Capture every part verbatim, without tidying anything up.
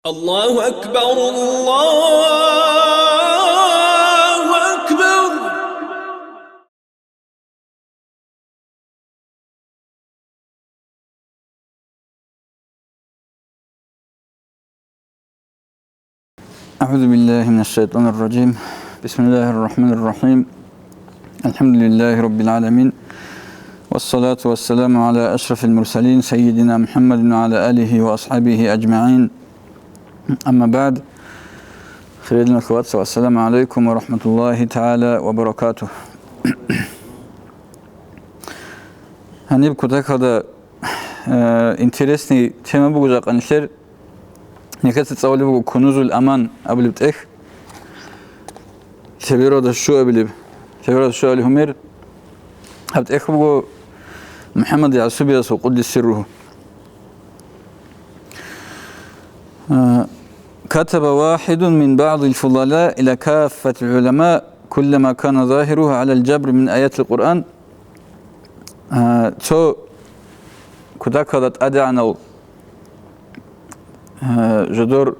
الله أكبر، الله أكبر. أعوذ بالله من الشيطان الرجيم. بسم الله الرحمن الرحيم. الحمد لله رب العالمين. والصلاة والسلام على أشرف المرسلين سيدنا محمد وعلى آله وأصحابه أجمعين. أما بعد. Хириял вацал, ассаламу гӀалайкум ва рахӀматуллагьи тагӀала ва баракатугь. Гьаниб кутакалда, э, интересный тема буго жакъа нилъер. Нилъеца цӀалулеб буго Кунузул Аман абулеб тӀехь. Лъебералда щуабилеб, лъебералда щуабилеб гьумер. Гьаб тӀехь буго МухӀаммад ЯгӀсубиясул, къуддиса сирругьу. Э, كتب واحد من بعض الفضلاء إلى كافة العلماء كل ما كان ظاهره على الجبر من آيات القرآن. Э, цо кутакалда тӀадегӀанав, э, жодор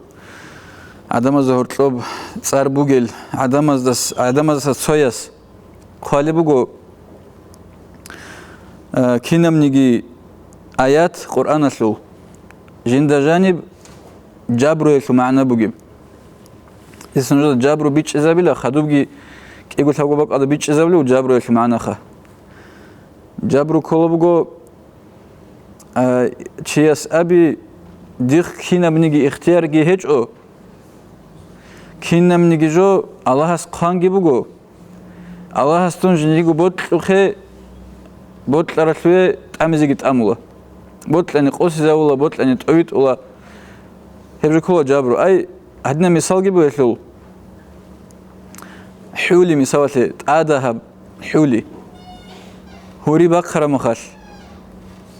гӀадамазда гьоркьоб цӀар бугел гӀадамаздас-, гӀадамаздаса цояс хъвалеб буго, э, кинабниги аят Къуръаналъул жинда жаниб жабруялъул магӀна бугеб. Гьес нужеда жабру бичӀчӀизабила, хадубги кӀиго-лъабго бакӀалда бичӀчӀизабулев жабруялъул магӀнаха. Жабру ккола буго, а, чияс аби, дихъ кинабниги ихтиярги гьечӀо, кинабниги жо Аллагьас хъванги буго, Аллагьас дун жиндиего бокьухъе, бокьаралъуве тӀамизеги тӀамула. Бокьани къосизавула, бокьани тӀовитӀула. Гьеб жо ккола жабру. Ай, гьадинаб мисалги бугелъул. ХӀули, мисалалъе, тӀадагьаб хӀули. Гьури бахъараб мехалъ.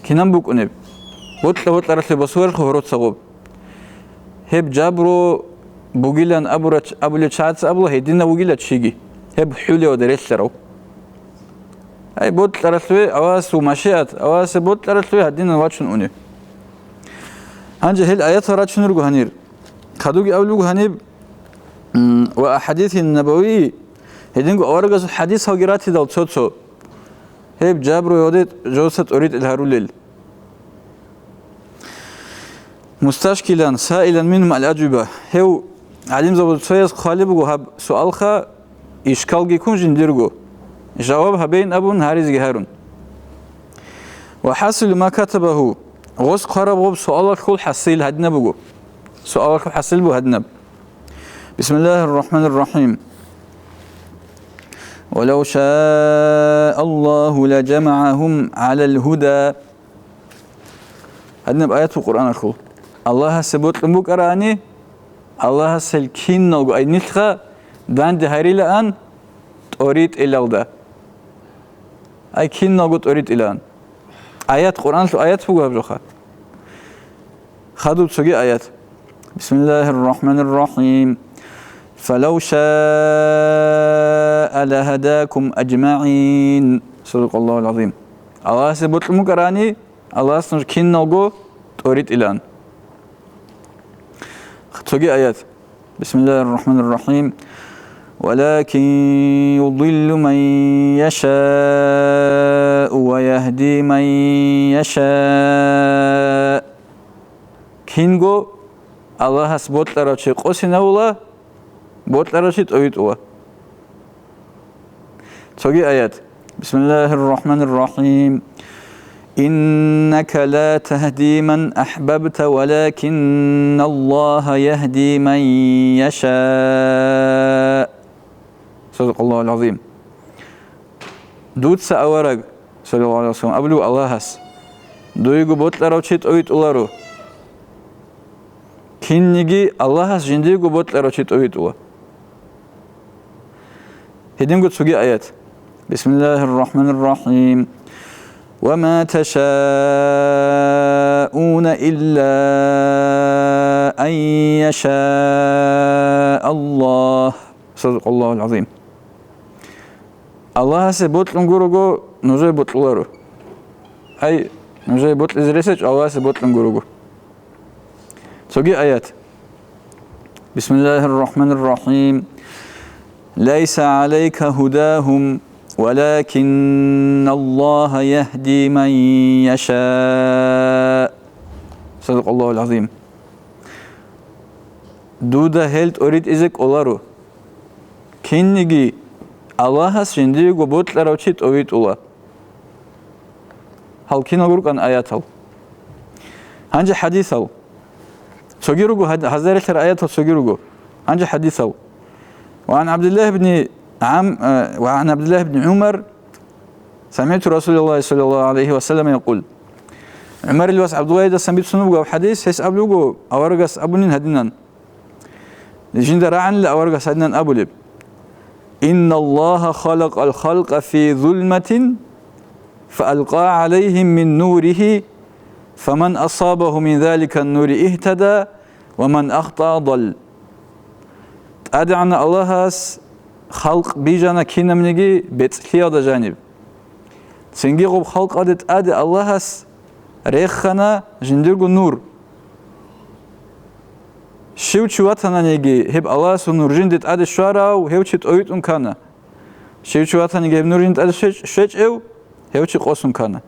Кинаб букӀунеб? Бокьа-бокьаралъе босуларехъо гьороца гъоб. Гьеб жабру бугилан абурач-, абулев чагӀаца абула, гьединав вугила чиги. Гьеб хӀуливалда релълъарав. Ай, бокьаралъуве, Аллагьасул машиат, Аллагьасе бокьаралъуве гьадинан вачун унев. Гьанже гьел аятал рачунел руго гьанир. Хадуги абулеб буго гьаниб, м, ва ахадисин набавий, гьединго аварагасул хадисалги ратидал цо-цо. Гьеб жабру гьоде жоса тӀоритӀел гьарулел. Мусташкилан, саилан мингьум ал-ажуба. Гьев гӀалимзабазул цояс хъвалеб буго гьаб суалха, ишкалги ккун жиндирго. Жаваб гьабейин абун гьаризги гьарун. Ва хӀасилу ма катабагьу, гъос хъвараб гъоб суалалъул хӀасил гьадинаб буго. Суалалъул хӀасил буго гьадинаб. بسم الله الرحمن الرحيم. ولو شاء الله لجمعهم على الهدى. Гьадинаб аят буго Къуръаналъул. Аллагьасе бокьун букӀарани, Аллагьас гьел киналго, ай нилъха данде гьарилаан тӀоритӀелалда. Ай киналго тӀоритӀилаан. Аят, Къуръаналъул аят буго гьаб жоха. Хадуб цоги аят. بسم الله الرحمن الرحيم. فلو شاء لهداكم أجمعين. صدق الله العظيم. Аллагьасе бокьун букӀарани, Аллагьас нуж киналго тӀоритӀилаан. Цоги аят. بسم الله الرحمن الرحيم. ولكن يضل من يشاء ويهدي من يشاء. Кинго Аллагьас бокьарав чи къосинавула, бокьарав чи тӀовитӀула. Цоги аят. بسم الله الرحمن الرحيم. إنك لا تهدي من أحببت ولكن الله يهدي من يشاء. صدق الله العظيم. Дуца, авараг, саллаллагьу гӀалайгьи ва саллам, абулев Аллагьас: «Дуего бокьарав чи тӀовитӀуларо». Кинниги Аллагьас жиндиего бокьарав чи тӀовитӀула. Гьединго цоги аят. بسم الله الرحمن الرحيم. وما تشاءون إلا أن يشاء الله. صدق الله العظيم. Аллагьасе бокьун гурого, нужее бокьуларо. Ай, нужее бокьизе ресечӀо, Аллагьасе бокьун гурого. Цоги аят. بسم الله الرحمن الرحيم. ليس عليك هداهم ولكن الله يهدي من يشاء. صدق الله العظيم. Дуда гьел тӀоритӀизе кӀоларо. Кинниги Аллагьас жиндиего бокьарав чи тӀовитӀула. Гьал кинал рукӀан аятал. Гьанже хӀадисал. Цоги руго, гьад-, гьазарилъар аятал цоги руго. Гьанже хӀадисал. وعن عبد الله بن عم-، э, وعن عبد الله بن عمر سمعت رسول الله صلى الله عليه وسلم يقول. ГӀумарил вас ГӀабдуллагьидасан бицун буго гьаб хӀадис, гьес абулеб буго, аварагас абунин гьадинан. Жинда рагӀанила аварагас гьадинан абулеб: إن الله خلق الخلق في ظلمة فألقى عليهم من نوره فمن أصابه من ذلك النور اهتدى ومن أخطأ ضل. ТӀадегӀанав Аллагьас халкъ бижана кинабниги бецӀлъиялда жаниб. Цинги гъоб халкъалде тӀаде Аллагьас рехана жиндирго нур. Щив чи ватананиги, гьеб Аллагьасул нур жинде тӀаде щварав, гьев чи тӀовитӀун ккана. Щив чи ватаниги, гьеб нур жинде тӀаде щвеч-, щвечӀев, гьев чи къосун ккана.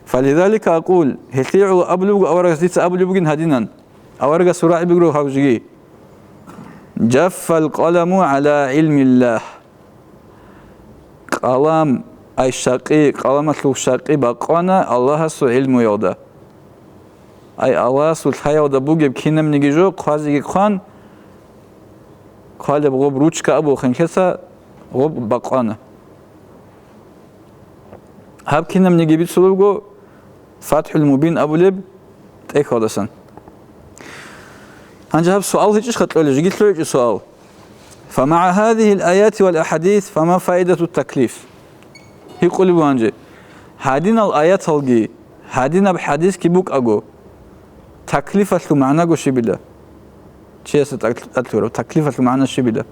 فلذلك أقول, гьелъие гӀоло абулеб буго аварагас, дица абулеб бугин гьадинан. Аварагас гьурагӀи бигру гьав жиги: جف القلم على علم الله. Къалам, ай щакъи, къаламалъул щакъи бакъвана Аллагьасул гӀилмуялда. Ай Аллагьасул лъаялда бугеб кинабниги жо хъвазеги хъван, хъвалеб гъоб ручка абулхъин лъеца гъоб бакъвана. Гьаб кинабниги бицулебго ФатхӀул Мубин абулеб тӀехьалдасан. Гьанже гьаб суал гьечӀищха кьолеб, жиги лъугӀичӀо суал. فمع هذه الآيات والأحاديث فما فائدة التكليف؟ Гьикъулеб буго гьанже, гьадинал аяталги, гьадинаб хӀадисги букӀаго, таклифалъул магӀнаго щибила? Чиясда тӀад-, тӀадлъураб таклифалъул магӀна щибила?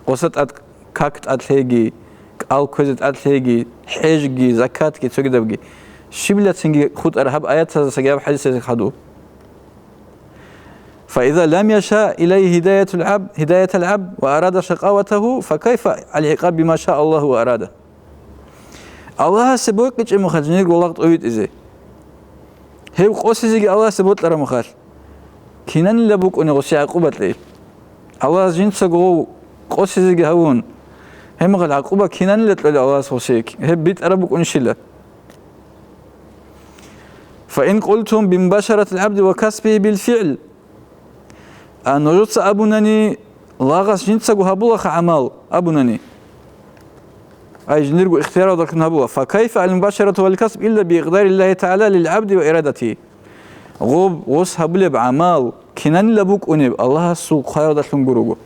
Гъоса тӀад как тӀад лъеги, кӀал кквезе тӀад лъеги, хӀежги, закатги, цогидабги. Щибилацинги хутӀараб гьаб аятаздасаги гьаб хӀадисаздасаги хадуб. فإذا لم يشاء إليه هداية العبد، هداية العبد وأراد شقاوته، فكيف العقاب بما شاء الله وأراد؟ Аллагьасе бокьичӀеб мехалъ жиндирго лагъ тӀовитӀизе. Гьев къосизеги Аллагьасе бокьараб мехалъ, кинанила букӀунеб гъосие гӀакъуба кьей? Аллагьас жинцаго гъов къосизеги гьавун, гьеб мехалъ гӀакъуба кинанила кьолеб Аллагьас гъосие? Гьеб битӀараб букӀунищила? فإن قلتم بمباشرة العبد وكسبه بالفعل. А нужеца абунани, лагъас жинцаго гьабулаха гӀамал абунани. Ай, жиндирго ихтияралдалъун гьабула. فكيف المباشرة والكسب إلا بإقدار الله تعالى للعبد وإرادته؟ Гъоб, гъос гьабулеб гӀамал кинанила букӀунеб Аллагьасул хъваялдалъун гурого.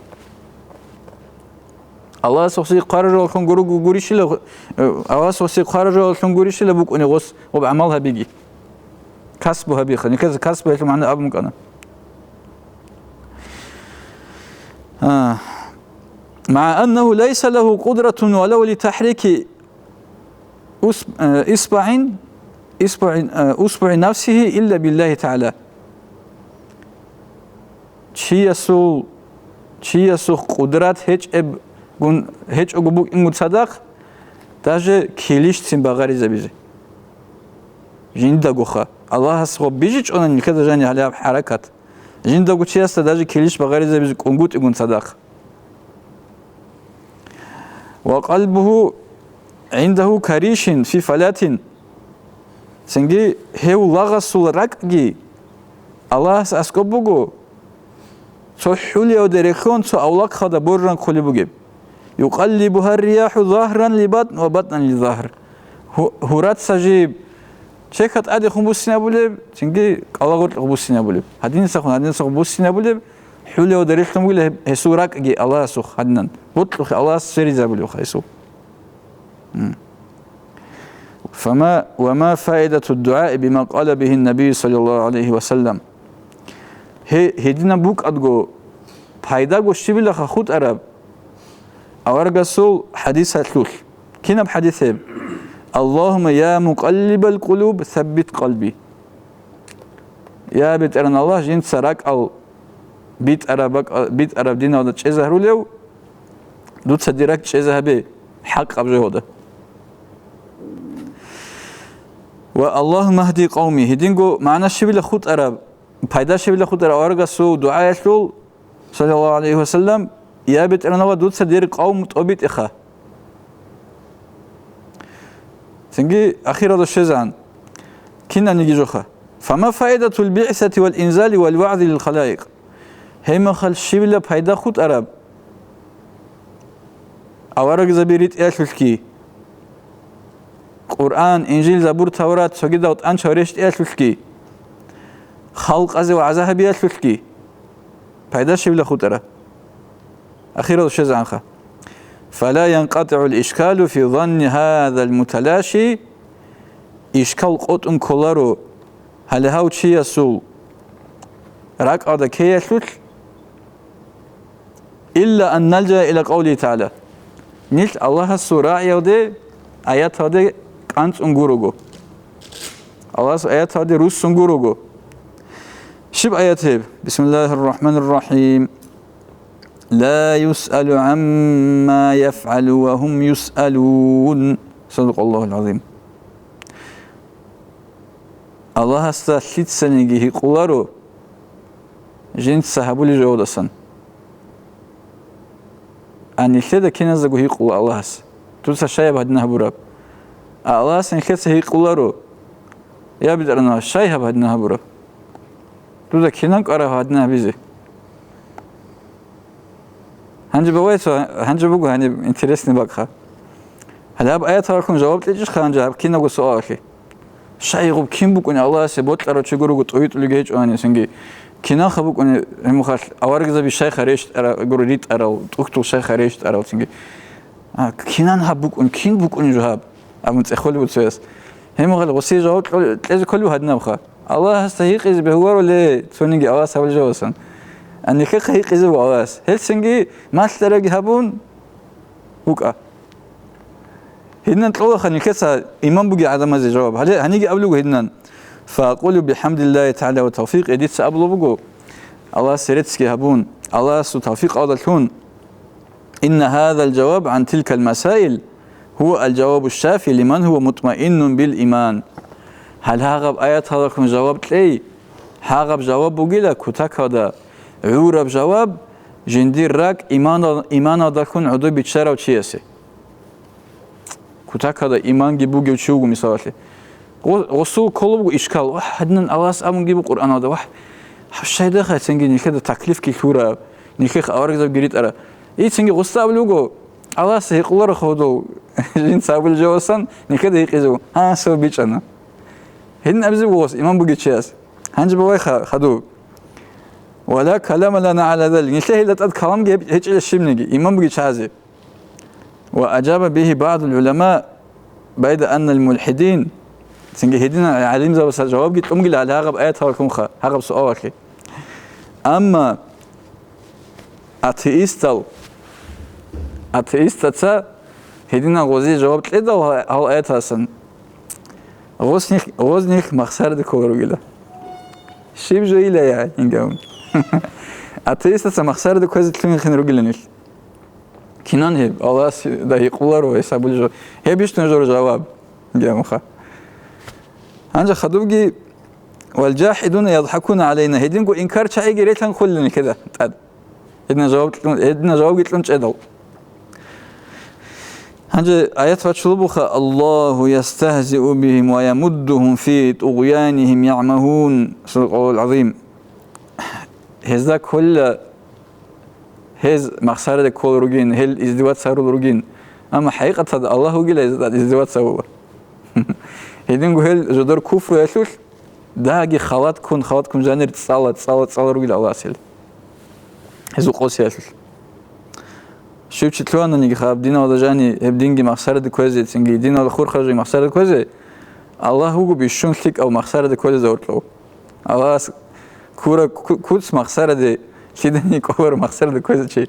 Аллагьас гъосие хъварараллъун гурого гурищила, э, Аллагьас гъосие хъварараллъун гурищила букӀунеб гъос гъоб гӀамал гьабиги. Касбу гьабиха. Никез касбу гьелъул магӀна абун букӀана. А. مع أنه ليس له قدرة ولو لتحريك أص-، э, إصبع، إصبع، э, أصبع نفسه إلا بالله تعالى. Чиясул, чиясухъ къудрат гьечӀебгун, гьечӀого букӀингун цадахъ, даже килищцин багъаризабизе. Жиндагоха. Аллагьас гъоб бижичӀони нилъеда жаниб гьалаб хӀаракат. Жиндаго чиясда даже килищ багъаризабизе кӀунгутӀигун цадахъ. وقلبه عنده كريش في فلاة. Цинги гьев лагъасул ракӀги Аллагьас аскӀоб буго, цо хӀулиялде релълъун цо авлахъалда боржанхъулеб бугеб. يقلبها الرياح ظهرا لبطن وبطنا لظهر. Гьу-, гьураца жиб чехьа тӀадехун буссинабулеб, цинги кӀалагъоркьехун буссинабулеб. Гьадинасахун, гьадинасахун буссинабулеб, хӀулиялда релълъун бугила гьеб, гьесул ракӀги Аллагьасухъ гьадинан. Ботлъухъе Аллагьас сверизабулебха гьесул. М. فما، وما فائدة الدعاء بما قال به النبي صلى الله عليه وسلم؟ Гье-, гьединаб букӀадго, пайдаго щибилаха хутӀараб аварагасул хӀадисалъулъ. Кинаб хӀадис гьеб? اللهم يا مقلب القلوب ثبت قلبي. Я БетӀеран Аллагь, жинца ракӀал битӀараб, бакӀа-, битӀараб диналда чӀезарулев, дуца дир ракӀ чӀезе гьабе, хӀакъаб жо гьода. Ва Аллагьумма гьди къавми, гьединго магӀна щибила хутӀараб, пайда щибила хутӀараб аварагасул дугӀаялъул, саллаллагьу гӀалайгьи ва саллам, я БетӀеран Аллагь, дуца дир къавм тӀобитӀеха. Цинги ахиралда щвезегӀан кинабниги жоха. Фама фаидатул биъсати вал инзали вал вагӀзи лил халаикъ? Гьеб мехалъ щибила пайда хутӀараб аварагзаби ритӀиялъулъги, Къуръан, Инжил, Забур, Таврат, цогидал тӀанчал рещтӀиялъулъги, халкъазе вагӀза гьабиялъулъги пайда щибила хутӀара? Ахирал щвезегӀанха. Фала янкъатигӀул ишкалу фи занни гьазал муталаши, ишкал къотӀун кколаро гьале гьав чиясул ракӀалда ккеялъулъ, илла ан налжа ила къавлихи тагӀала. Нилъ Аллагьасул рагӀиялде, аяталде кӀанцӀун гурого. Аллагьасул аяталде руссун гурого. Щиб аят гьеб? Бисмиллагьир рахӀманир рахӀим. Ла юсъалу гӀамма яфгӀалу ва гьум юсъалун. Садакъаллагьул гӀазим. Аллагьасда лъицаниги гьикъуларо жинца гьабулеб жавабалдасан. А нилъеда киназдаго гьикъула Аллагьас: «Дуца щай гьаб гьадин гьабураб?» А Аллагьас нилъеца гьикъуларо: «Я БетӀергьан, щай гьаб гьадин гьабураб? Дуда кинан кӀвараб гьадин гьабизе?» Гьанже бавайца, гьанже буго гьаниб интересный бакӀха. Гьале гьаб аяталъун жаваб кьечӀищха гьанже гьаб кинабго суалалъе? Щай гьеб кин букӀуни Аллагьасе бокьарав чи гурого тӀовитӀулеги гьечӀо гьанисенги? Кинанха букӀуни гьеб мехалъ аварагзаби щайха рещтӀара-, гуро ритӀарал, тӀухьдул щайха рещтӀарал цинги? А, кинан гьаб букӀун, кин букӀуни жо гьаб? Абун цӀехолеб буцояс. Гьеб мехалъ гъосие жаваб кьо-, кьезе кколеб гьадинабха. Аллагьасда гьикъизе бегьуларо ле, цониги Аллагьас гьабулеб жавабалдасан. А нилъехъа гьикъизе буго Аллагьас. Гьелсенги малъараги гьабун, вукӀа. Гьединан кьолаха нилъеца иман бугел гӀадамазе жаваб. Гьале гьаниги абулеб гьединан: «Фаакъулу бихӀамдиллагьи тагӀала ва тавфикъи», дица абулеб буго, Аллагьасе реццги гьабун, Аллагьасул тавфикъалдалъун: «Инна гьазал жаваб гӀан тилкал масаил гьува ал-жавабу шафи лиман гьува мутмаиннун бил иман». Гьале гьагъаб аяталъун жаваб кьей, гьагъаб жаваб бугила кутакалда гӀураб жаваб, жиндир ракӀ иманал-, иманалдалъун гӀодобиччарав чиясе. Кутакалда иманги бугев чи вуго, мисалалъе. Гъо-, гъосул кколеб буго ишкал: «Вагь, гьадинан Аллагьас абунги буго Къуръаналда, вагь, гьаб щайдахъа цинги нилъеда таклифги лъураб, нилъехъ аварагзабиги ритӀараб». Ицинги гъосда абулеб буго: «Аллагьас гьикъуларо гьодов жинца абулеб жавабалдасан, нилъеда гьикъизе буго». Гьанже гьев бичӀчӀана. Гьедин абизе буго гъос, иман бугев чияс. Гьанже бавайха хадуб. «Ва ла калама лана гӀала залик». Нилъее гьелда тӀад каламги гьеб-, гьечӀила щибниги, иман бугев чиязе. «Ва ажаба бигьи багӀдул гӀулама, байда аннал мулхӀидин». Цинги гьединал гӀалимзабаца жавабги кьунгила гьале гьагъаб аяталъунха, гьагъаб суалалъе. Амма атеистал, атеистаца гьединал гъозие жаваб кьедал гьал аяталъасан, гъоз нилъ, гъоз нилъ махсараде ккола ругила. Щиб жойила я, инги абун. Атеистаца махсараде кквезе лъугьинхъин ругила нилъ. Кинан гьеб? Аллагьасда гьикъуларо гьес абулеб жо. Гьеб иш нужер жаваб? Гьеб муха. Гьанже хадубги: «Вал жахӀидуна ядхӀакуна гӀалайна». Гьединго инкарчагӀиги релъанхъулилан ккеда тӀад. Гьедина жаваб кьун, гьедина жавабги кьун чӀедал. Гьанже аят бачулеб буха: «Аллагьу ястагьзиу бигьим ва ямуддугьум фи тугъянигьим ягӀмагьун». Садакъаллагьул гӀазим. Гьезда кколила гьез махсараде кколел ругин, гьел издеваться гьарулел ругин. Амма хӀакъикъаталда Аллагь вугила гьезда издеваться гьавула. Гьединго гьел жодор куфруялъулъ, дагьабги халат ккун, халат ккун жанир цӀала, цӀала, цӀала ругила Аллагьас гьел. Гьезул къосиялъулъ. Щив чи лъугьананиги гьаб диналда жани, гьеб динги махсараде кквезе, цинги диналда хурхараб жо махсараде кквезе, Аллагь вуго бищун лъикӀав махсараде кквезе гьоркьов. Аллагьас ккураб ку-, куц махсараде, лъиданиги кӀоларо махсараде кквезе чи.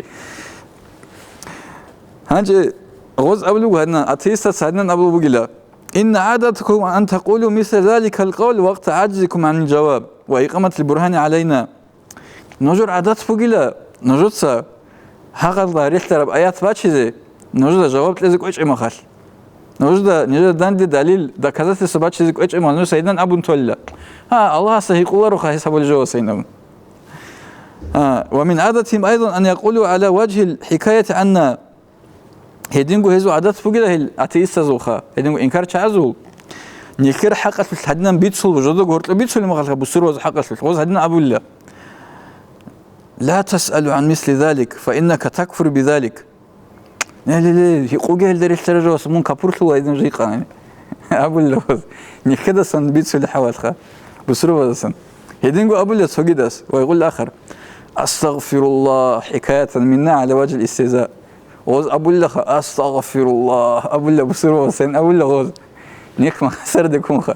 Гьанже гъоз абулеб гьадинан, атеистаца гьадинан абулеб бугила: «Инна гӀадатакум ан такъулу мисла заликал къавл вакъта гӀаджзикум гӀанил жаваб». ва икъаматил бургьани гӀалайна». Нужер гӀадат бугила, нужеца гьагъалда релълъараб аят бачизе, нужеда жаваб кьезе кӀвечӀеб мехалъ. Нужеда, нужеда данде далил, доказательство бачизе кӀвечӀеб мехалъ, нужеца гьедин абун толила. Гьа, Аллагьасда гьикъулароха гьес гьабулеб жо ва сайин абун. А, ва мин гӀадатихим айзан ан якъулу гӀала важгьил хӀикаяти гӀанна. Гьединго гьезул гӀадат бугила гьел атеистазулха, гьединго инкарчагӀазул. Нилъер хӀакъалъулъ гьадинан бицул, жодого гьоркьоб бицулеб мехалъха, бусурбабазул хӀакъалъулъ, гъоз гьадин абула: «Ла тасъалу гӀан мисли залик, фа иннака такфуру бизалик». Ле, ле, ле, гьикъуге гьелда релълъарарав, мун капурлъула гьедин жикъа. Абула гъоз. Нилъедасан бицулеб хӀалалха, бусурбабазасан. Гьединго абула цогидас, ва якъулул ахар: «Астагъфируллагь», хӀикаятан минна гӀала важгьил истигьза. Гъоз абулаха: «Астагъфируллагь», абула бусурбабазасан, абула гъоз. Нилъ махсар декунха.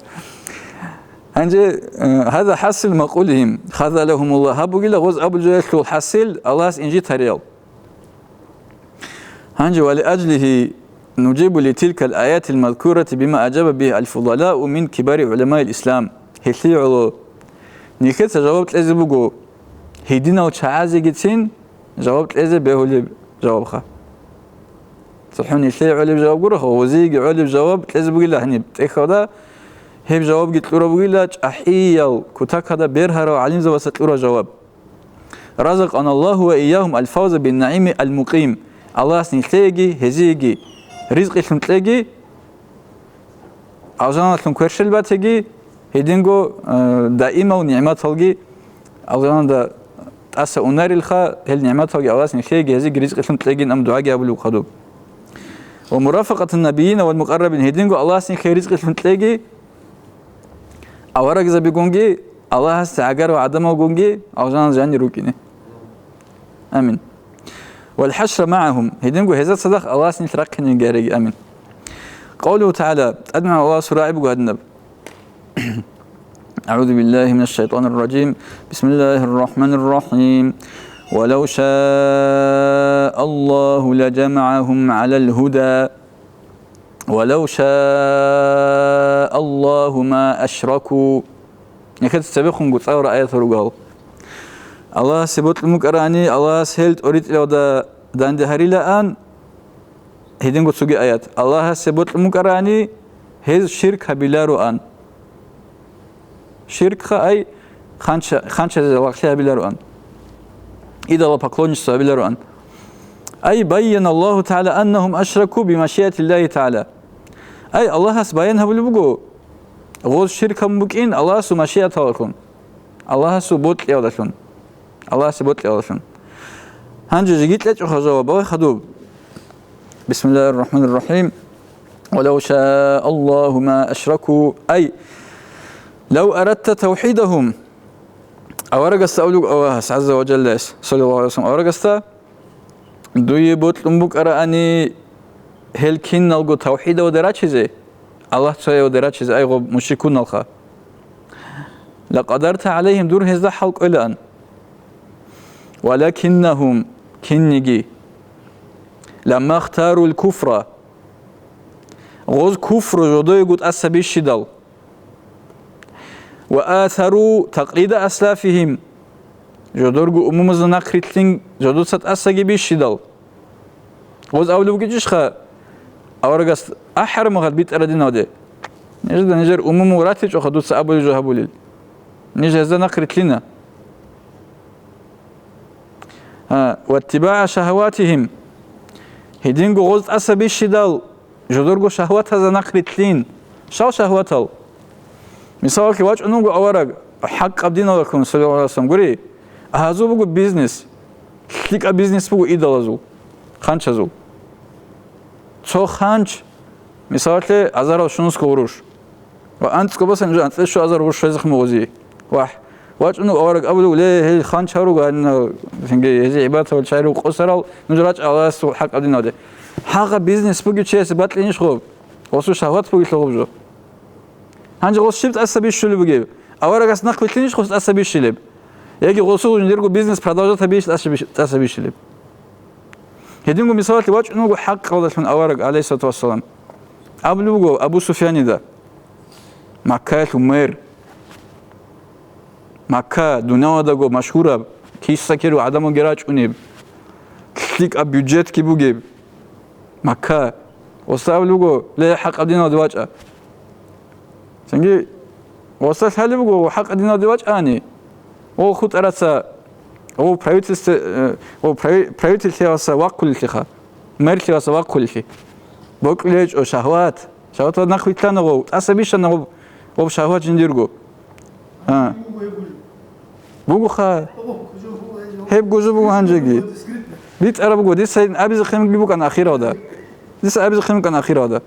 Гьанже, э, гьаза хӀасил макъулихим, хазалагьумуллагь, гьаб бугила гъоз абул жоялъул хӀасил, Аллагьас инжит гьариял. Гьанже: «Ва лиажлихи нужибу литилкал аятил мазкурати бима ажаба бигьи аль-фудалау мин кибари гӀуламаил ислам». Гьелъие гӀоло нилъеца жаваб кьезе буго, гьединал чагӀазегицин жаваб кьезе бегьулеб жавабха. ЦохӀо нилъее гӀолеб жаваб гуроха, гъозиеги гӀолеб жаваб кьезе бугила гьаниб тӀехьалда, гьеб жавабги кьураб бугила чӀахӀиял кутакалда бергьарав гӀалимзабаца кьураб жаваб. «Разакъаналлагьу ва ийягьум аль-фавза бин-наими аль-мукъим». Аллагьас нилъееги гьезиеги ризкъилъун кьеги, алжаналъун кверщел батеги, гьединго, э, даимал нигӀматалги алжаналда тӀаса унарилха, гьел нигӀматалги Аллагьас нилъееги гьезиеги ризкъилъун кьегин, ам дугӀаги абулеб хадуб. «Ва мурафакъатун набийина вал мукъаррабин», гьединго Аллагьас нилъее ризкъилъун кьеги, аварагзабигунги, Аллагьасда гӀагарав гӀадамалгунги алжаналъ жанир рукӀине. Амин. «Вал хӀашра магӀагьум», гьединго гьезда цадахъ Аллагьас нилъ рахъинеги гьареги. Амин. Къавлугьу тагӀала, ТӀадегӀан Аллагьасул рагӀи буго гьадинаб. أعوذ بالله من الشيطان الرجيم. بسم الله الرحمن الرحيم. ولو شاء الله لجمعهم على الهدى. «Ва лав шаа Аллагьу ма ашраку». Нилъеца цебехунго цӀалараб аятал ругел. Аллагьасе бокьун букӀарани, Аллагьас гьел тӀоритӀилалда данде гьарилаан, гьединго цоги аят. Аллагьасе бокьун букӀарани, гьез ширк гьабилароан. Ширкха, ай, ханча-, ханчазе лагълъи гьабилароан. Идолопоклонничество гьабилароан. Ай, байяна Аллагьу тагӀала аннагьум ашраку бимашиатиллагьи тагӀала. Ай, Аллагьас баян гьабулеб буго, гъоз ширк гьабун букӀин Аллагьасул машиаталдалъун. Аллагьасул бокьиялдалъун. Аллагьасе бокьиялдалъун. Гьанже жеги кьечӀоха жаваб, ай хадуб. Бисмиллагьир рахӀманир рахӀим. «Ва лав шаа Аллагьу ма ашраку». Ай, лав арадта тавхӀидагьум. Аварагасда абулеб Аллагьас гӀазза ва жалла, саллаллагьу гӀалайгьи ва саллам, аварагасда: «Дуе бокьун букӀараани гьел киналго тавхӀидалде рачизе, Аллагь цоявалде рачизе, ай гъоб мушрикуналха. Лакъадарта гӀалайгьим, дур гьезда хӀал кӀвелаан. Валакиннагьум, кинниги, ламмахтарул куфра, гъоз куфру жодоего тӀаса бищидал, ва асару такълида аслафигьим, жодорго умумузда нахърилълъин жодоца тӀасаги бищидал». Гъоз абулеб бугечӀищха, аварагас ахӀараб мехалъ битӀараб диналде: «Нижеда нижер умумул ратичӀоха дуца абулеб жо гьабулел. Ниж гьезда нахърилълъина». А, «ваттибаа шагьаватигьим». Гьединго гъоз тӀаса бищидал, жодорго шагьватазда нахърилълъин. Щал шагьватал? Мисалалъе, вачӀун вуго авараг, хӀакъаб диналдалъун, саллаллагьу гӀалайгьи ва саллам, гури, гьазул буго бизнес, лъикӀаб бизнес буго идолазул, ханчазул. Цо ханч, мисалалъе, азарал щунусго гъурущ. Ва анцӀго басан жо анцӀила щуазар гъурущ щвезехъ мугъузи. Вагь, вачӀун вуго авараг абулев: «Ле, гьел ханчал руго, гьанна, цинги гьезие гӀибадат гьабал чагӀи руго къосарал, нуж рачӀа Аллагьасул хӀакъаб диналде». Гьагъа бизнес бугев чиясе бакьинищ гъоб? Гъосул шагьват бугелъул гъоб жо. Гьанже гъос щиб тӀаса бищулеб бугеб? Аварагас нахъ вилълъинищ гъос тӀаса бищилеб? Яги гъосул жиндирго бизнес продолжать гьабиищ тӀаса биш-, тӀаса бищилеб? Гьединго мисалалъе вачӀун вуго хӀакъалдалъун авараг, гӀалайгьиссалату вассалам. Абулеб буго Абу Суфьянида, Маккаялъул мэр. Макка, дунявалдаго машгьураб, киса-кирав гӀадамалги рачӀунеб, лъикӀаб бюджетги бугеб Макка. Гъосда абулеб буго: «Ле, хӀакъаб диналде вачӀа». Цинги гъосда лъалеб буго: «О, хӀакъаб диналде вачӀани, о, хутӀараца, о, правительстве, э, о, прави-, правительствоялдаса вахъулелъиха, мэрлъиялдаса вахъулелъи. Бокьулеб гьечӀо шагьват. Шагьваталда нахъ вилълъана гъов, тӀаса бищана гъоб, гъоб шагьват жиндирго». А. Бугоха. Гьеб гужу буго гьанжеги. БитӀараб буго, дица абизе хъимги букӀана ахиралда. Дица абизе хъим букӀана ахиралда.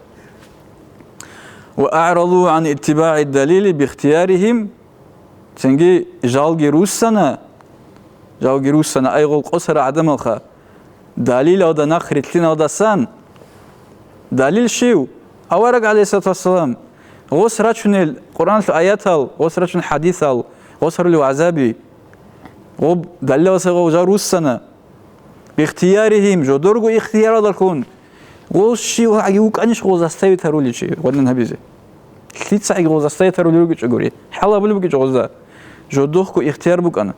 «Ва а'раду ан иттибаи далили бихтиярихим», цинги жалги руссана, жалги руссана, ай гъол къосара гӀадамалха, далилалда нахъ рилълъиналдасан. Далил щив? Авараг, гӀалайгьиссалату вассалам, гъос рачунел Къуръаналъул аятал, гъос рачун хӀадисал, гъос гьарулев гӀазаби. Гъоб далилалдаса гъов жал руссана. Бихтиярихим, жодорго ихтияралдалъун. Гъол щивгӀаги вукӀанищ гъол заставить гьарулев чи гъодин гьабизе? ЛъицагӀаги гъол заставить гьарулел ругечӀогури, хӀал гьабулеб бугечӀо гъозда. Жодохго ихтияр букӀана.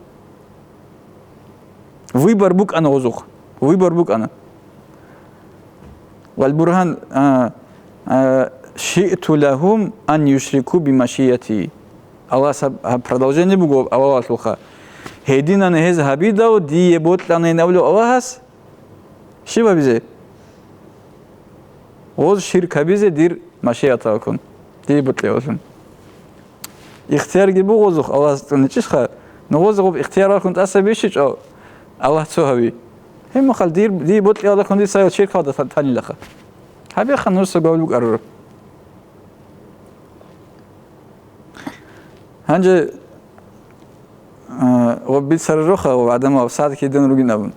Выбор букӀана гъозухъ. Выбор букӀана. Вал бургьан, а, а, «Шиъту лагьум ан юшрику бимашияти». Аллагьас гьаб, гьаб продолжение буго авалалъулха. Гьединан гьез гьабидал дие бокьанин абулев Аллагьас, щиб гьабизе? Гъоз ширк гьабизе дир машияталкун, дие бокьавалъун. Ихтиярги буго гъозухъ Аллагьас цӀуничӀищха, но гъоз гъоб ихтияр вахун тӀаса бищичӀо, Аллагь цо гьави. Гьебмахал дир, дие бокьавалъун дица ширкалда та-, танилаха. Гьабеха нужеца гвав букӀарураб. Гьанже, а, ва бицарароха, ва гӀадамал сагӀат кидан ругин абун.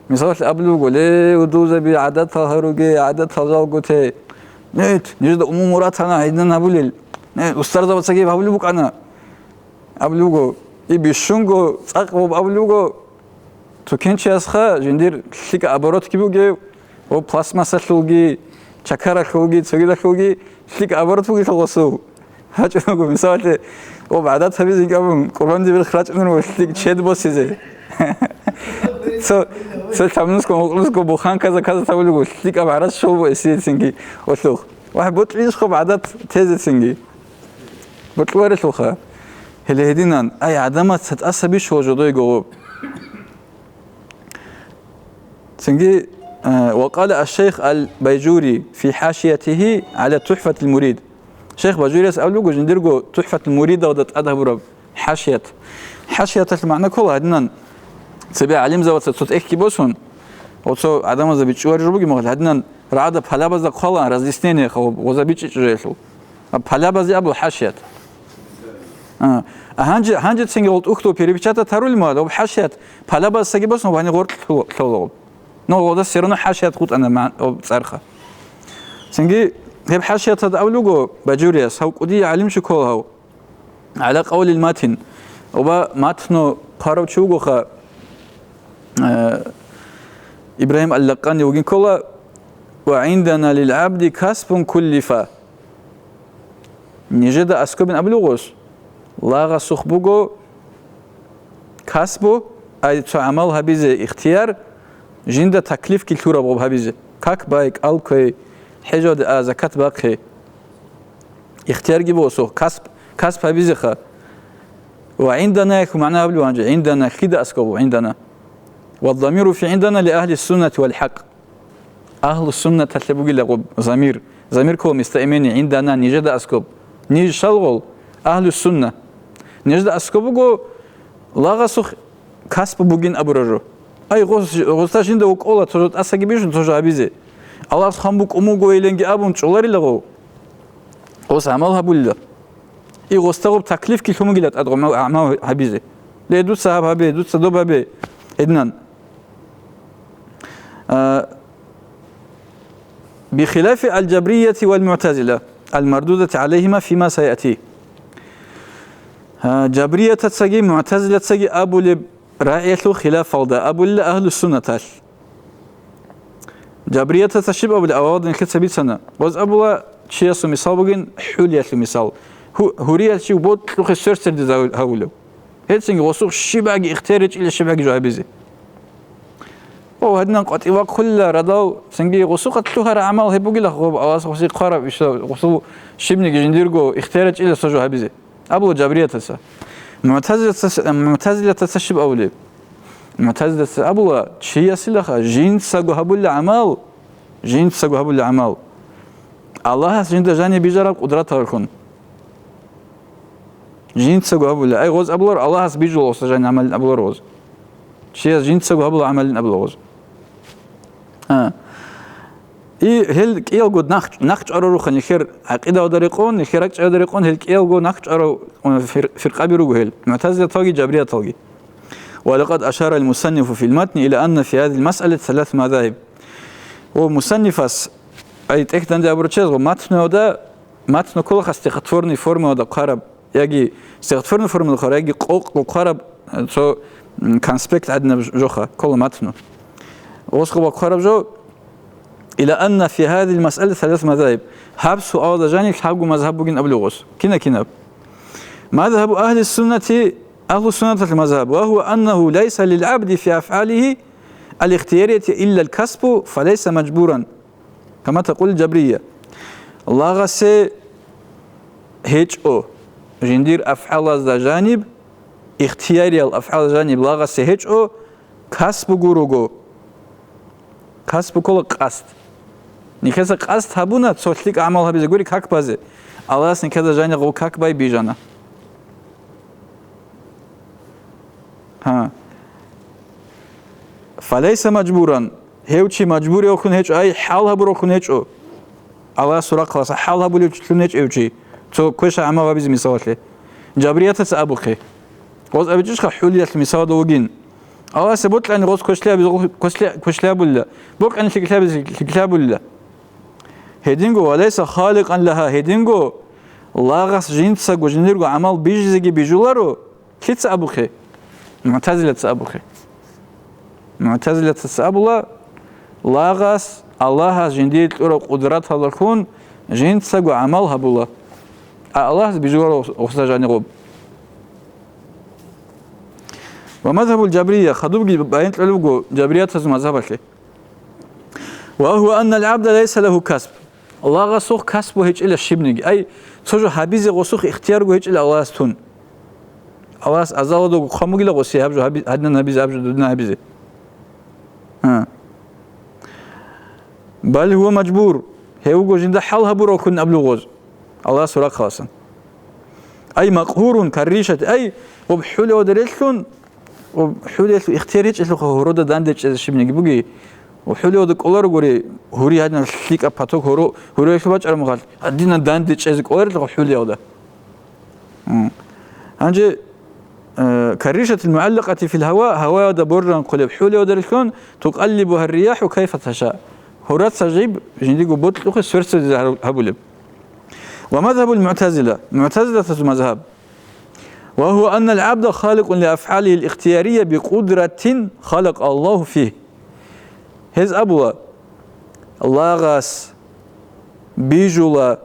Мисалалъе абулеб буго: «Ле, удузаби, гӀадатал гьаруге, гӀадатал жалго те. Нет, нижеда умуму ратана гьединан гьабулел. Нет, устарзабацаги гьабулеб букӀана», — абулеб буго. И бищунго цӀакъ гъоб абулеб буго. Цо кенчиясха жиндир лъикӀа оборотги бугев, ва пластмассалъулги, чакаралъулги, цогидалъулги лъикӀа оборот бугелъул гъосул. ГьачӀун буго, мисалалъе, ва гӀадат гьабизе гьабун, Къурбанде берх рачӀунел ва лъикӀ чед босизе. Цо, цо лъабнусго, мукълусго буханка заказа тавулего, лъикӀаб гӀарац щолбо эсиецинги олъухъ. Ва бокьилищ хъуб гӀадат тезецинги. Бокьуларелъулха. Гьеле гьединан, ай, гӀадамаца тӀаса бищула жодой гогъоб. Цинги, э, ва къала аш-шайх аль-Байжури фи хӀашиятихи гӀала Тухфатил Мурид. Шайх Бажурияс абулеб буго жиндирго Тухфатил Муридалда тӀад гьабураб хӀашият. ХӀашияталъ магӀна ккола гьадинан, цебе гӀалимзабаца цо тӀехьги босун, ва цо гӀадамазда бичӀчӀуларел жо бугеб мехалъ, гьадинан рагӀада палабазда хъвалаан разъяснение гъоза бичӀчӀичӀожеялъул. Гьаб палабазе абула хӀашият. А, а гьанже, гьанжецинги гъол тӀухьдул перепечатать гьарулеб мехалъ, гьаб хӀашият палабаздаги босун, гьаниб гъоркь лъо-, лъолагъуб. Ну, гъода все равно хӀашият хутӀана ман-, об цӀарха. Цинги гьеб хӀашияталда абулего Бажурияс, гьав кӀудияв гӀалимчи ккола гьав, гӀала къавлил матин. Оба матну хъварав чи вугоха, э, Ибрагьим ал-Лакъани вугин ккола, «Ва гӀиндана лил гӀабди касбун куллифа». Нижеда аскобин абулев гъос, лагъасухъ буго касбу, ай цо гӀамал гьабизе ихтияр, жинда таклифги лъураб гъоб гьабизе. Как бай, кӀал кквей, хӀежалде а, закат бахъе. Ихтиярги буго сухъ, касб, касб гьабизеха. Ва гӀиндана яхъ магӀна гьабулев гьанже, гӀиндана, лъида аскобу гӀиндана. Ва дамиру фи гӀиндана ли ахли суннати вал хӀакъ. Агьлу суннаталъе бугила гъоб замир. Замир ккола местоимение, гӀиндана, нижеда аскоб. Ниж шалгъул, агьлу сунна. Нижеда аскоб буго лагъасухъ касбу бугин абураб жо. Ай, гъос-, гъоста жинда вукӀола цо жо тӀасаги бижун цо жо гьабизе. Аллагьас хъван букӀун буго эленги абун чӀоларила гъов. Гъос гӀамал гьабулила. И гъоста гъоб таклифги лъун бугила тӀад гъоб гӀамал гьабизе. Ле, дуца гьаб гьабе, дуца доб гьабе. Гьединан. А, бихилафи аль-Жабрияти валь-МугӀтазила, аль-мардудати гӀалайгьима фима саяти. А, Жабриятацаги МугӀтазилацаги абулеб рагӀиялъул хилафалда абулила агьлу суннаталъ. Жабриятаца щиб абулеб, авалалда нилъеца бицана. Гъоз абула, чиясул мисал бугин, хӀулиялъул мисал. Гьу-, гьуриял чи бокьухъе сверсердизе гьав-, гьавулев. Гьелцинги гъосухъ щибаги ихтияр гьечӀила щибаги жо гьабизе. О, гьадинан къватӀив вахъулила радал, цинги гъосухъа лъугьараб гӀамал гьеб бугила гъоб, Аллагьас гъосие хъвараб иш, гъосул щибниги жиндирго ихтияр гьечӀила цо жо гьабизе. Абула жабриятаца. МугӀтазилатаца, мугӀтазилатаца щиб абулеб? МугӀтазилатаца абула, чиясилаха жинцаго гьабулеб гӀамал, жинцаго гьабулеб гӀамал Аллагьас жинда жаниб бижараб къудраталъун. Жинцаго гьабула. Ай, гъоз абулар, Аллагьас бижула гъоса жан гӀамалин абулар гъоз. Чияс жинцаго гьабула гӀамалин абула гъоз. А. И гьел кӀиялго нахъ, нахъ чӀварал руха нихер гӀакъидалда рекъон, нихер ракӀчӀалда рекъон, гьел кӀиялго нахъ чӀварал, э, фир-, фиркъаби руго гьел, мугӀтазилаталги, жабрияталги. ولقد أشار المصنف في المتن إلى أن في هذه المسألة ثلاث مذاهب. Ва мусаннифас, ай, тӀехь данде абурчез, ва матнуялда, матну ккола стихотворный формаялда хъвараб, яги стихотворный формаялда хъвараб, яги къокъ хъвараб, э, цо, м, конспект гӀадинаб жоха, ккола матну. Осхъуба хъвараб жо, إلى أن في هذه المسألة ثلاث مذاهب. Гьаб суалда жаниб лъабго мазгьаб бугин абулев гъос. Кина-кинаб? مذهب أهل السنة, أهل السنة المذهب, وهو أنه ليس للعبد في أفعاله الاختيارية إلا الكسب فليس مجبورا. كما تقول الجبرية. Лагъасе гьечӀо жиндир афгӀалазда жаниб, ихтияриял афгӀал жаниб лагъасе гьечӀо, касбу гуруго. Касбу ккола къасд. Нихеса къасд гьабуна цо лъикӀ гӀамал гьабизе гури как базе. Аллагьас нихеда жаниб гъо как бай бижана. Гьа. فليس مجبورا. Гьев чи мажбуревлъун гьечӀо, ай, хӀал гьабуревлъун гьечӀо. Аллагьас сурахъаласа хӀал гьабулев чи лъун гьечӀев чи. Цо квеша гӀамал гьабизе мисалалъе. Жабриятаца абухъе. Гъоз абичӀищха хӀулиялъ мисалда вугин. Аллагьасе бокьани гъоз квешлъи абизе, квешлъи, квешлъи абулила. Бокьани лъикӀлъи абизе, лъикӀлъи абулила. Гьединго, وليس خالقا لها, гьединго, лагъас жинцаго жиндирго гӀамал бижизеги бижуларо, Лъица абухъе? МугӀтазилаца абухъе. МугӀтазилатаца абула, лагъас Аллагьас жиндие кьураб къудраталдалъун жинцаго гӀамал гьабула. А Аллагьас бижуларо гъосда жаниб гъоб. Ва мазгьабул жабрия, хадубги баян кьолеб буго жабриятазул мазгьабалъе. وهو أن العبد ليس له كسب. Лагъасухъ касбу гьечӀила щибниги. Ай, цо жо гьабизе гъосухъ ихтиярго гьечӀила Аллагьас тун. Аллагьас азалалдаго хъван бугила гъосе гьаб жо гьаби-, гьадинан гьабизе, гьаб жо дудинан гьабизе. Гьа. بل هو مجبور. Гьев вуго жинда хӀал гьабурав хьун абулев гъоз. Аллагьас рахъаласан. Ай, макъгьурун карришати, ай, гъоб хӀулевалда релълъун, гъоб хӀулиялъул ихтияр гьечӀелъулха гьорода данде чӀезе щибниги буги. Гъоб хӀулевалда кӀоларогури, гьури гьадинаб лъикӀаб поток гьоро, гьуриялъул бачӀараб мухъалъ, гьадинаб данде чӀезе кӀоларелъулха хӀулиялда. М. Гьанже, э, карришатил мугӀаллакъати фил гьава, гьаваялда боржанхъулеб хӀулевалда релълъун, тукъаллибугьа рияхӀу кайфа таша. Гьораца жиб жиндиго бокьухъе сверцавизе гьабулеб. ومذهب المعتزلة, мугӀтазилатазул мазгьаб. وهو أن العبد خالق لأفعاله الاختيارية بقدرة خلق الله فيه. Гьез абула, лагъас бижула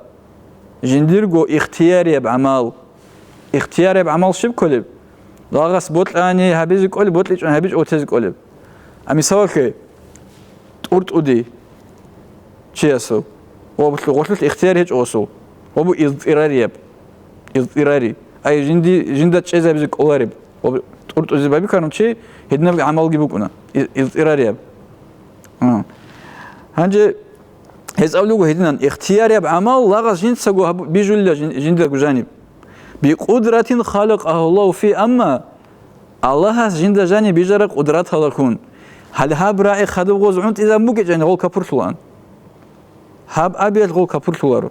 жиндирго ихтиярияб гӀамал. Ихтиярияб гӀамал щиб кколеб? Лагъас бокьани гьабизе кӀолеб, бокьичӀони гьабичӀо гъотезе кӀолеб. А мисалалъе, тӀуртӀуди чиясул, ва гъолъулъ ихтияр гьечӀо гъосул, ва бу изтӀирарияб, изтӀирари, ай жинди-, жинда чӀезабизе кӀолареб, ва тӀуртӀузе бабикарун чи, гьединаб гӀамалги букӀуна, и-, изтӀирарияб. А. Гьанже гьез абулего гьединан, ихтиярияб гӀамал лагъас жинцаго гьабу-, бижулила жин-, жиндаго жаниб. Бикъудратин халакъагьу Аллагьу фи, амма Аллагьас жинда жаниб бижараб къудраталда хьун. Гьале гьаб рагӀи хадуб гъоз гӀунтӀизабун букӀичӀани, гъол капурлъулаан. Гьаб абиялъ гъол капурлъуларо.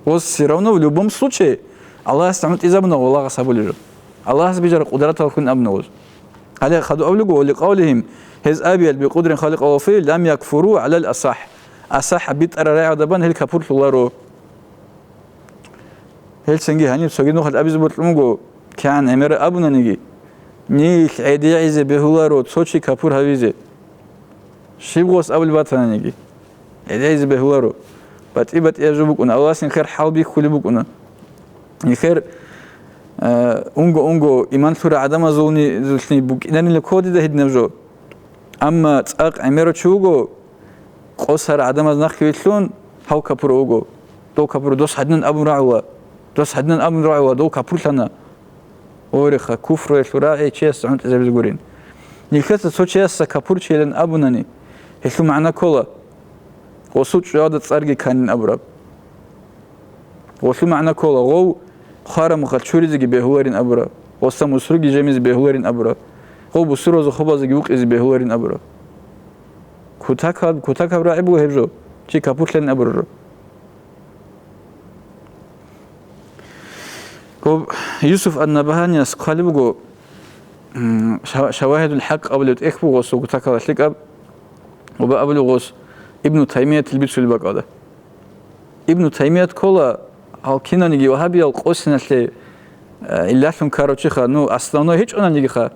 Гъоз всё равно в любом случае Аллагьас гӀунтӀизабуна гъолагъас гьабулеб жо. Аллагьас бижараб къудраталда хьун абуна гъоз. Гьале хадуб абулего, ва ликъавлигьим, гьез абиялъ бикъудрин халикъа ва фи лам якфуру гӀалал асахӀ. АсахӀ битӀараб рагӀиялда бан гьел капурлъуларо. Гьелцинги гьаниб цоги нухалъ абизе бокьун буго, кигӀан гӀемераб абунаниги, нилъ гӀедегӀизе бегьуларо цо чи капур гьавизе. Щиб гъос абулеб батананиги, гӀедегӀизе бегьуларо. БатӀи-батӀияб жо букӀуна, Аллагьас нилъер хӀал бихьулеб букӀуна. Нилъер, Э, унго-унго иман лъурал гӀадамазулни-, зулъни букӀинарила кодида гьединаб жо. Амма цӀакъ гӀемерав чи вуго, къосарал гӀадамаз нахъе вилълъун, гьав капурав вуго. Дов капурав, дос гьадинан абун рагӀула. Дос гьадинан абун рагӀула, дов капурлъана. Гьориха, куфруялъул рагӀи чиясда гӀунтӀизабизе гурин. Нилъеца цо чиясда капурчийилан абунани, гьелъул магӀна ккола, гъосул чӀужуялда цӀарги кканин абураб. Гъолъул магӀна ккола, гъов хварамухъа чуризеги бегьуларин абураб, гъоса мусруги жемизе бегьуларин абураб, гъов бусурбабазул хобалзеги вукъизе бегьуларин абураб. Кутакаб, кутакаб рагӀи буго гьеб жо, чи капурлъанин абураб жо. Гъоб Юсуф ан-Набагьанияс хъвалеб буго, м, Шава-, Шавагьидул ХӀакъ абулеб тӀехь буго гъосул кутакалда лъикӀаб, ва абулеб гъос Ибну Таймиятил бицулеб бакӀалда. Ибну Таймият ккола, гьал киналниги вагьабиял къосиналъе, э, илалъун ккарав чиха, ну, основной гьечӀоналнигиха,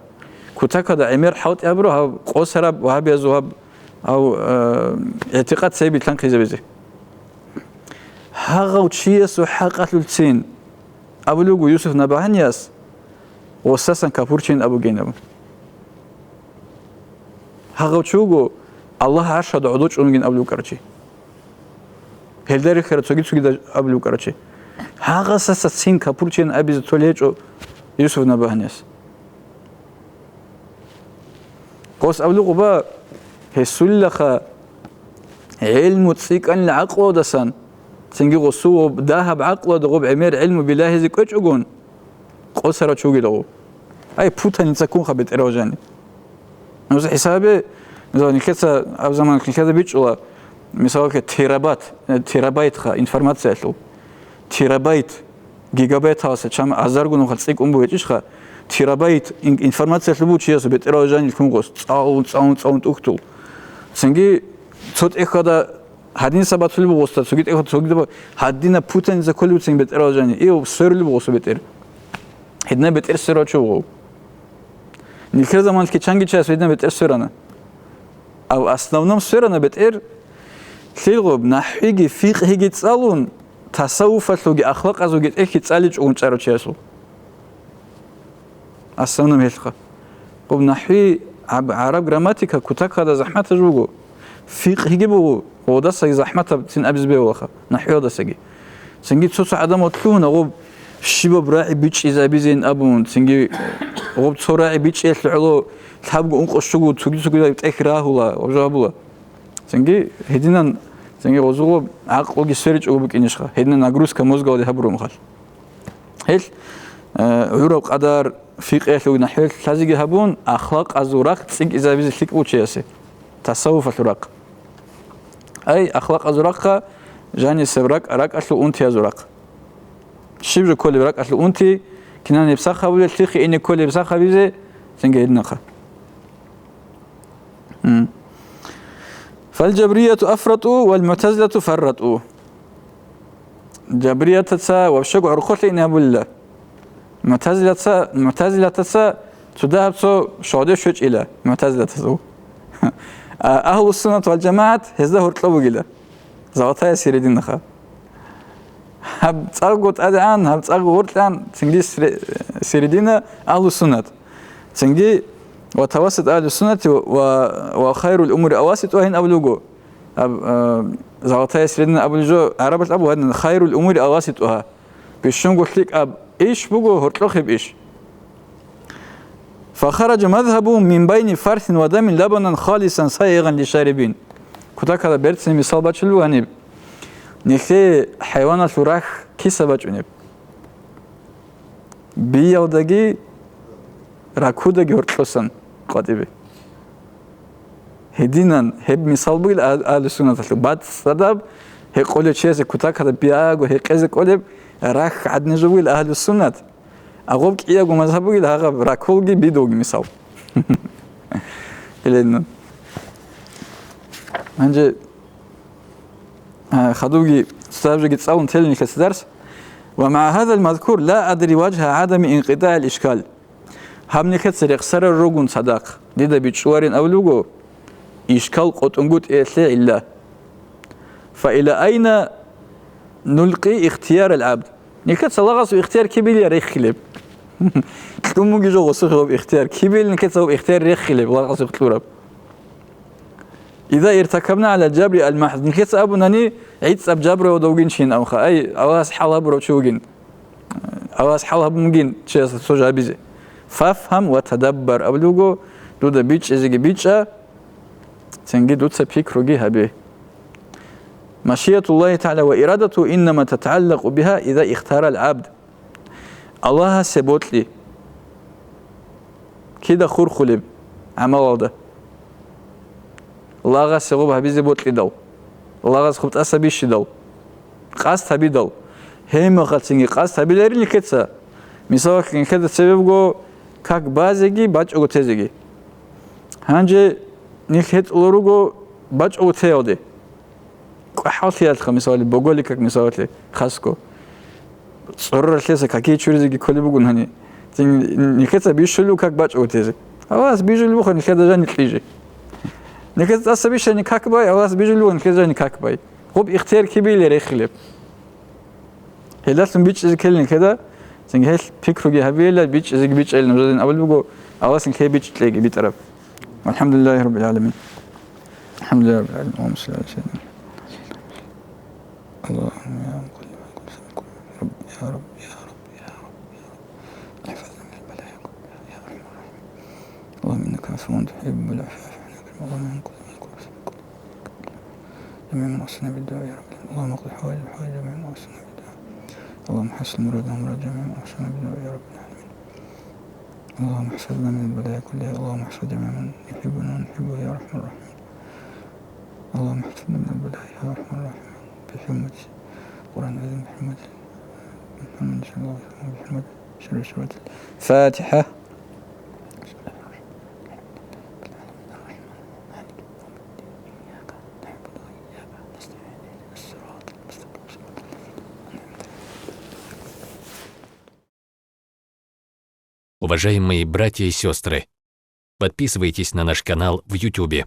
кутакалда гӀемер хӀалтӀи гьабурав гьаб къосараб вагьабиязул гьаб, гьав, э, игӀтикъад цебе лъанхъизабизе. Гьагъав чиясул хӀакъалъулцин абулеб буго Юсуф Набагьанияс, гъосасан капурчейин абугейин абун. Гьагъав чи вуго, Аллагь гӀаршалда гӀодов чӀунугин абулев вукӀарав чи. Гьелда рехарав цоги-цогидал абулев вукӀарав чи. Гьагъасаса цин капурчейин абизе толей гьечӀо Юсуф Набагьанияс. Гъос абулев къуба, гьесулилаха гӀелму цӀикӀкӀанила гӀакълуялдасан, цинги гъосул гъоб дагьаб гӀакълуялда гъоб гӀемер гӀелму билагьизе кӀвечӀогон, къосарав чи вугила гъов. Ай, путаница ккунха бетӀерав жани. Нуса хӀисабе, мисал, нилъеца аб заман нилъеда бичӀчӀула, мисалалъе, терабат, э, терабайтха информациялъул. Терабайт, гигабайталаса чам азарго нухалъ цӀикӀкӀун бугечӀищха, терабайт ин-, информациялъул буго чиясул бетӀерав жани лъун гъос, цӀалун, цӀалун, цӀалун тӀухьдул. Цинги цо тӀехьада Гьадинса батулеб буго гъосда, цоги тӀехьа, цоги тӀехьа, гьадинаб путаница кколеб буцин бетӀерал жани, ив сверулеб буго гъосул бетӀер. Гьединаб бетӀер сверав чи вугев. Нилъер заманалъ кичанги чияс гьединаб бетӀер сверана. А в основном сверана бетӀер, лъилгъуб, нахӀвиги, фикъгьиги цӀалун, тасаввуфалъулги, ахлакъазулги тӀехьги цӀаличӀого унчӀарав чиясул. Основном гьелъха. Гъуб нахӀви, гӀаб-, гӀараб грамматика кутакалда захӀматаб жо буго. Фикъгьиги буго, гъодасаги захӀматаб цин абизе бегьулаха, нахӀвиялдасаги. Цинги цо-цо гӀадамал лъугьуна гъуб щибаб рагӀи бичӀчӀизабизейин абун, цинги гъуб цо рагӀи бичӀчӀиялъе гӀоло лъабго, ункъо, щуго, цоги-цогидал тӀехь рагьула ва жо гьабула. Цинги гьединан, цинги гъозулаб гӀакълуги сверичӀого букӀинищха, гьединан нагрузка мозгалде гьабураб мехалъ. Гьел, э, гӀураб къадар, фикъгьиялъулги нахӀвиялъулги лъазеги гьабун, ахлакъазул рахъ цӀикӀкӀизабизе лъикӀ буго чиясе, тасаввуфалъул рахъ. Ай, ахлакъазул рахъа жанисеб ракӀ-, ракӀалъул унтиязул рахъ. Щиб жо кколеб ракӀалъул унти, кинан гьеб сах гьабулеб, лъихъе ине кколеб сах гьабизе, цинги гьединахъа. М. فالجبرية أفرطوا والمعتزلة فرطوا. Жабриятаца вообще гӀорхолъе ине гьабулила. МугӀтазилаца, мугӀтазилатаца цо дагьаб цо щвалде щвечӀила, мугӀтазилатазул. А, Агьлу-суннат вал жамагӀат гьезда гьоркьоб бугила. Золотая серединаха. Гьаб цӀакъго тӀадегӀан, гьаб цӀакъго гьоркьан, цинги сре-, середина Агьлу-суннат. Цинги ва тавассут Агьлу-суннати ва, ва хайрул умури аваситугьа гьин абулеб буго. Гьаб, а, золотая середина абулеб жо гӀарабалъ абу гьадин, хайрул умури аваситугьа. Бищунго лъикӀаб иш буго гьоркьохъеб иш. فخرج مذهبهم من بين فرث ودم لبنا خالصا سائغا للشاربين. Кутакалда берцин мисал бачулеб буго гьаниб. Нилъее хӀайваналъул рахь киса бачӀунеб? Биялдаги ракудаги гьоркьосан къватӀибе. Гьединан гьеб мисал бугел а-, Агьлу-суннаталъул. БацӀцӀадаб гьекъолев чиясе кутакалда биаго гьекъезе кӀолеб рахь гӀадин жо бугел Агьлу-суннат. Агъоб кӀиябго мазгьаб бугел гьагъаб ракулги бидулги мисал. Гьеле, ну. Гьанже, а, хадубги цоцазаб жоги цӀалун телин нилъеца дарс. ومع هذا المذكور لا أدري وجه عدم انقطاع الإشكال. Гьаб нилъеца рехсарал ругун цадахъ, дида бичӀчӀуларин абулеб буго, ишкал къотӀунгутӀиялъе гӀилла. فإلى أين نلقي اختيار العبد؟ Нилъеца лагъасул ихтияр кибилия рехилеб? Кьун бугеб жо гъосухъе гьаб ихтияр. Кибел нилъеца гьаб ихтияр рехилеб, лагъасухъ кьураб? Иза иртакабна гӀала жабри ал-махз. Нилъеца абунани, гӀицӀаб жабруялда вугин чи ин абунха. Ай, Аллагьас хӀал гьабурав чи вугин. Аллагьас хӀал гьабун бугин чиясда цо жо гьабизе. Фафгьам ва тадаббар абулеб буго, дуда бичӀчӀизеги бичӀчӀа, цинги дуца пикруги гьабе. Машиятуллагьи тагӀала ва ирадатугьу иннама татагӀаллакъу бигьа иза ихтарал гӀабд. Аллагьасе бокьи. Кида хурхулеб гӀамалалда? Лагъасе гъоб гьабизе бокьидал, лагъас хъуб тӀаса бищидал, къасд гьабидал, гьеб мехалъ цинги къасд гьабиларин нилъеца. Мисалалъе, нилъеда цебе буго как базеги бачӀого тезеги. Гьанже нилъ гьетӀулел руго бачӀого теялде. КӀвахӀаллъиялъха, мисалалъе, боголи как, мисалалъе, хасго. ЦӀороралъеса какие чуризеги кколеб бугун гьани. Цин нилъеца бищулев как бачӀого тезе. Аллагьас бижулеб буха нилъеда жани кьижи. Нилъеца тӀаса бищани как бай, Аллагьас бижулеб буха нилъеда жани как бай. Гъуб ихтияр кибийилеб рехилеб. Гьелдалъун бичӀчӀизе ккелин ккеда, цинги гьелъ пикруги гьабейила, бичӀчӀизеги бичӀчӀайилан нужедин абулеб буго, Аллагьас нилъее бичӀчӀиги битӀараб. Валхамдулиллагьи раббил гӀаламин. Алхамдулиллагьи раббил гӀаламин. Аллагьумма салли гӀала Сайидина Мухаммад. Аллагьумма я мукаллибал къулуб, саббит къулуби. Рабби, я Рабби, я Рабби, я Рабби, я Рабби. احفظنا من البلايا كلها يا أرحم الراحمين. اللهم إنك عفو تحب العفو فاعف عنا. اللهم إنك عفو تحب العفو فاعف عنا. جميع من أوصانا بالدعاء يا رب العالمين. اللهم اقض حوائج الحوائج جميع من أوصانا بالدعاء. اللهم حسن مرادنا ومراد جميع من أوصانا بالدعاء يا رب العالمين. اللهم احفظنا من البلايا كلها. اللهم احفظ جميع من يحبنا ونحبه يا أرحم الراحمين. اللهم احفظنا من البلايا يا أرحم الراحمين. بحرمة القرآن العظيم، بحرمة محمد صلى الله عليه وسلم، بحرمة شر سورة الفاتحة. Уважаемые братья и сестры, подписывайтесь на наш канал в Ютубе.